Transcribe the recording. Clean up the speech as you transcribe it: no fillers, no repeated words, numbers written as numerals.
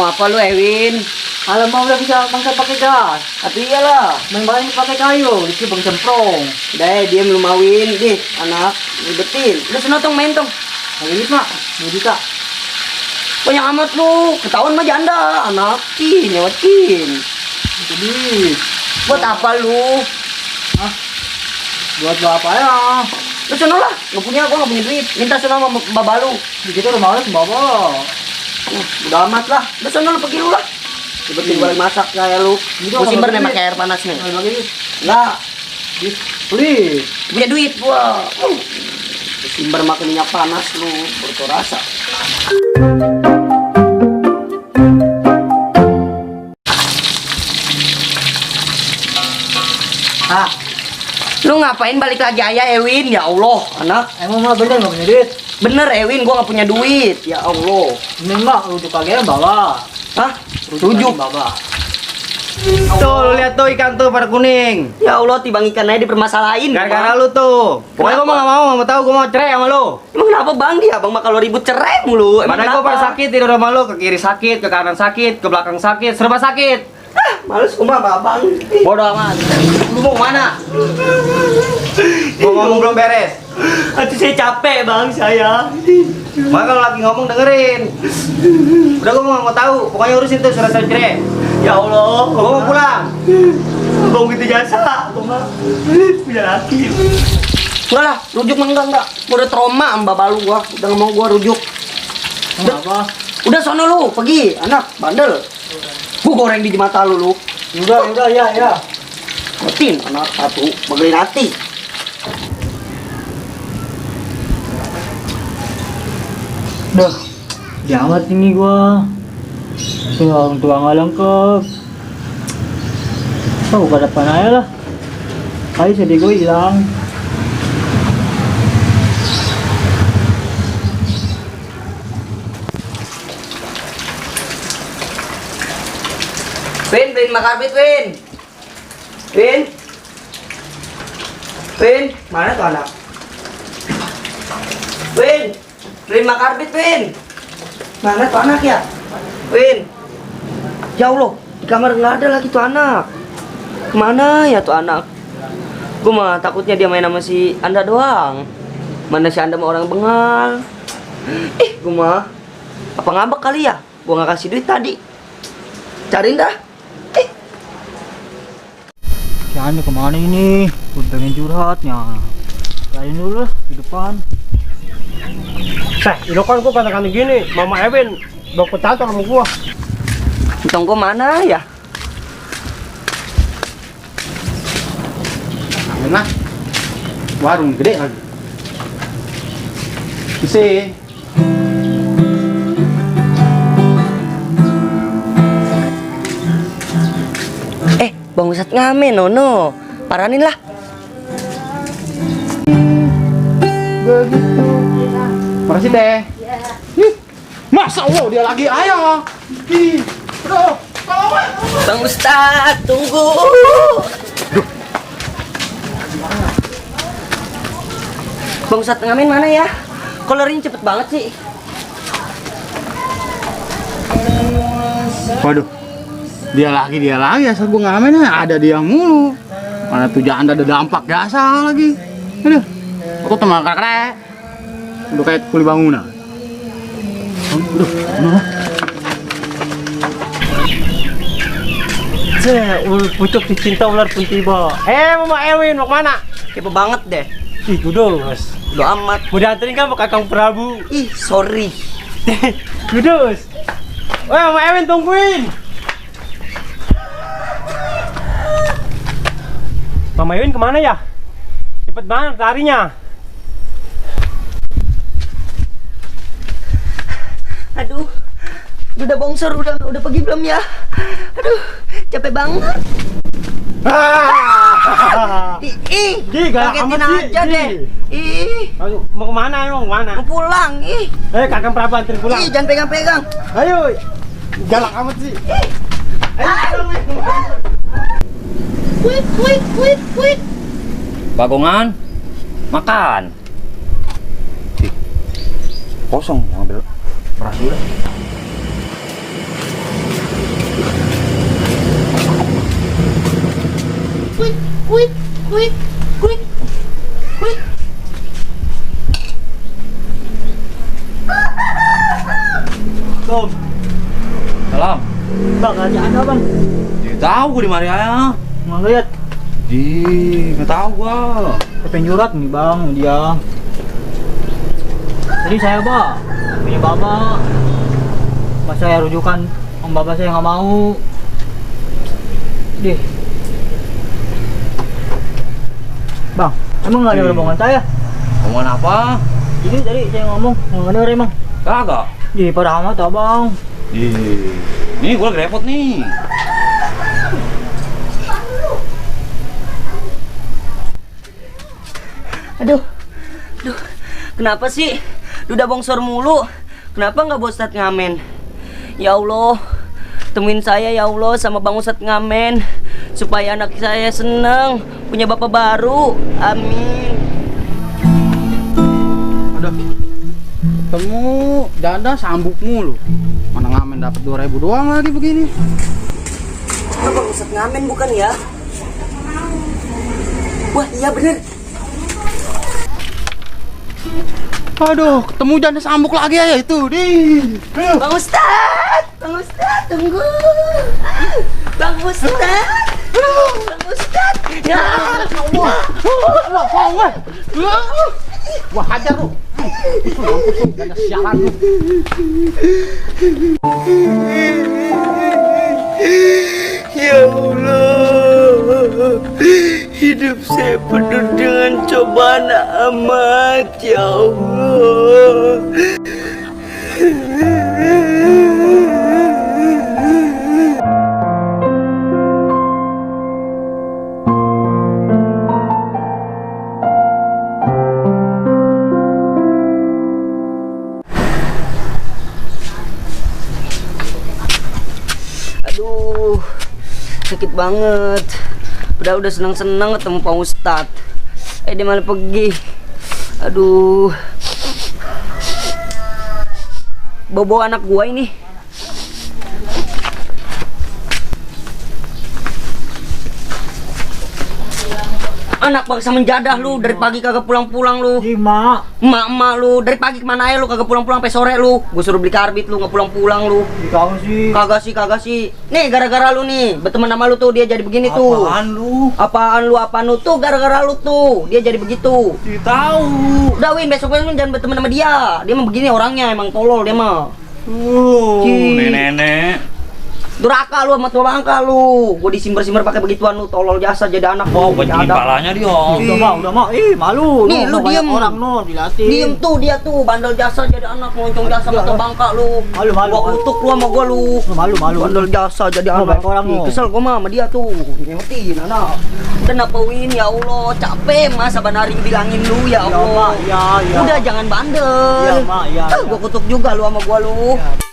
Mau apa lu, Ewin? Alamak udah bisa bangsa pakai gas. Tapi iyalah. Main barang pakai kayu, dikit bang cemprong. Udah, diam lu mawin. Dih, anak. Ribetin. Udah sana tong main tong. Lagi mak, 2 juta. Banyak amat lu. Ketahuan mah janda. Anakin, nyewakin. Jadi, Buat apa lu? buat apa ya? Lu sana lah. Gak punya, gua gak punya duit. Minta sana sama bapak lu. Kita udah males bawa. Udah amat lah. Udah sana lu pergi lu lah. Ribetin balik masak kayak lu. Gitu, Gua simpen nih kalau pakai air panas nih. Lagi Enggak. please. Punya duit gua. Simbar makan minyak panas lu berkorasa. Ah, Lu ngapain balik lagi ayah Ewin? Ya Allah, anak. emang mah bener nggak punya duit? Bener Ewin, gua nggak punya duit. Ya Allah. Ini mak rujuk kalian bawa. Hah? Rujuk Rujuk. bawa. Tuh, lu lihat tuh ikan tuh pada kuning. Ya Allah, tibang ikan aja dipermasalahin. Gara-gara Bang. lu tuh. Pokoknya gua nggak mau tahu, gua mau cerai sama lu. Emang kenapa bang dia? Bang mah kalau ribut cerai mulu. Emang Padahal gua kenapa? pada sakit tidur sama lu, ke kiri sakit, ke kanan sakit, ke belakang sakit, serba sakit. Males gua mah bang. Bodoh amat. Lu mau kemana? Gua ngomong belum beres. Aduh saya capek bang saya. Makanya kalau lagi ngomong dengerin. Udah gua nggak mau tahu. Pokoknya urusin tuh surat cerai. Ya Allah. Gua mau pulang. Bang gitu jasa. Bang mah punya laki. Enggak lah, rujuk mah enggak. Gua udah trauma sama bapak lu gua. Udah nggak mau gua rujuk. Kenapa? Udah sono lu, pergi, anak bandel. Gua goreng di mata lu. Udah, ya. Matiin anak satu, bagelin hati. Duh, jangan tinggi gua. Tuh orang tua nggak lengkap. Oh, pada depan aja lah. Kali sedih gue hilang. Win, makarbit, Win. Mana tuh anak? Win, makarbit, Win. Mana tuh anak ya? Win. Ya Allah, di kamar nggak ada lagi tuh anak. Kemana ya tuh anak? Gue mah takutnya dia main sama si Anda doang. Mana si Anda sama orang bengal. Gue mah apa ngambek kali ya? Gue nggak kasih duit tadi. Cariin dah. Jangan kemana ini? Gue pengen curhatnya. Cariin dulu lah di depan. Ini kan gua katakan gini, Mama Ewin bawa petato sama gua. Entong gue mana ya? Enak. Warung gede lagi. Isi. Bang Ustadz ngamen, nono. Paranin lah. Makasih teh. Masa Allah dia lagi ayah. Aduh. Bang Ustadz, tunggu. Bang Ustadz ngamen mana ya? Kok larinya cepet banget sih? Waduh. Dia lagi asal gua ngamen ada dia mulu. Mana tuh janda ada dampak biasa lagi. Aduh. Aku teman kakek. Udah kayak kuli bangunan. Aduh, mana? Pucuk dicinta ular pun tiba. Mama Ewin mau kemana? Kepo banget deh. Ih, Kudus. Udah amat. Mau dianterin kan Pak Kakang Prabu. Ih, sorry. Kudus. Woi, Mama Ewin tungguin. Mama Ewin kemana ya? Cepet banget larinya. Aduh. Udah bongsor, udah pergi belum ya? Aduh, capek banget. Galak kagetin amat sih. aja deh. Ih, Aduh, mau kemana emang? Mana? mau pulang. Ih, Kakang Prabu anterin pulang. ih, jangan pegang-pegang. Ayo. Galak amat sih. Wait. Bagongan, makan. Kosong, ngambil beras dulu. kuik, kuik, kuik, kuik, kuik. Tom, Salam. bang kerjaan apa bang? Tidak tahu gua di mana ya. Nggak ngeliat. Nggak tahu gua. Kepenjurat nih bang dia. Jadi saya pak punya bapak. Pas saya rujukan om bapak saya nggak mau. Deh. Bang, emang nggak ada rombongan saya? Ngomongin apa? Jadi tadi saya ngomong nggak denger emang. Kagak. Di pada amat abang. Nih gua lagi repot nih. Aduh, aduh, kenapa sih? Duda bongsor mulu. Kenapa nggak Bang Ustadz ngamen? Ya Allah, temuin saya ya Allah sama Bang Ustadz ngamen supaya anak saya seneng punya bapak baru. Amin. Udah. Ketemu dada sambuk mulu. Mana ngamen dapat 2.000 doang lagi begini. Apa Bang Ustadz ngamen bukan ya? Wah iya bener. Aduh, ketemu janda sambuk lagi ya itu. Bang Ustadz, Bang Ustadz tunggu. Bang Ustadz, Bang Ustadz. Ya Allah. Wah, hajar lu. Janda sialan lu. Ya Allah, hidup saya penuh dengan cobaan amat, ya Allah. Aduh, sakit banget. Udah senang-senang ketemu Pak Ustadz. Dia malah pergi. Aduh. Bobo anak gua ini. Anak bangsa menjadah lu, dari pagi kagak pulang-pulang lu. Lima. Emak-emak lu, dari pagi kemana aja lu kagak pulang-pulang sampai sore lu. Gua suruh beli karbit lu nggak pulang-pulang lu. Dikau sih. Kagak sih. Nih gara-gara lu nih, berteman sama lu tuh dia jadi begini tuh. Apaan lu tuh gara-gara lu tuh. Dia jadi begitu. Tahu. Udah Win, besok lu jangan berteman sama dia. Dia mah begini orangnya, emang tolol dia mah. Nenek. Duraka lu sama tua bangka lu. Gua disimber-simber pakai begituan lu, tolol jasa jadi anak. Oh, bantingin Ada. palanya dia. Udah mah. Malu. Nih, lu banyak diem. orang no dilatih. Diem tuh dia tuh, bandel jasa jadi anak, moncong jasa sama tua bangka lu. Malu. Gua kutuk lu sama gua lu. Malu. Bandel jasa jadi Oh, anak. banyak orang Ih, lu. kesel gua mah sama dia tuh. Nyemetin anak. Kenapa Win ya Allah, capek masa Banaring bilangin lu ya Allah. Ya. Udah jangan bandel. Ya, Mak, ya. Gua kutuk juga lu sama gua lu. Ya.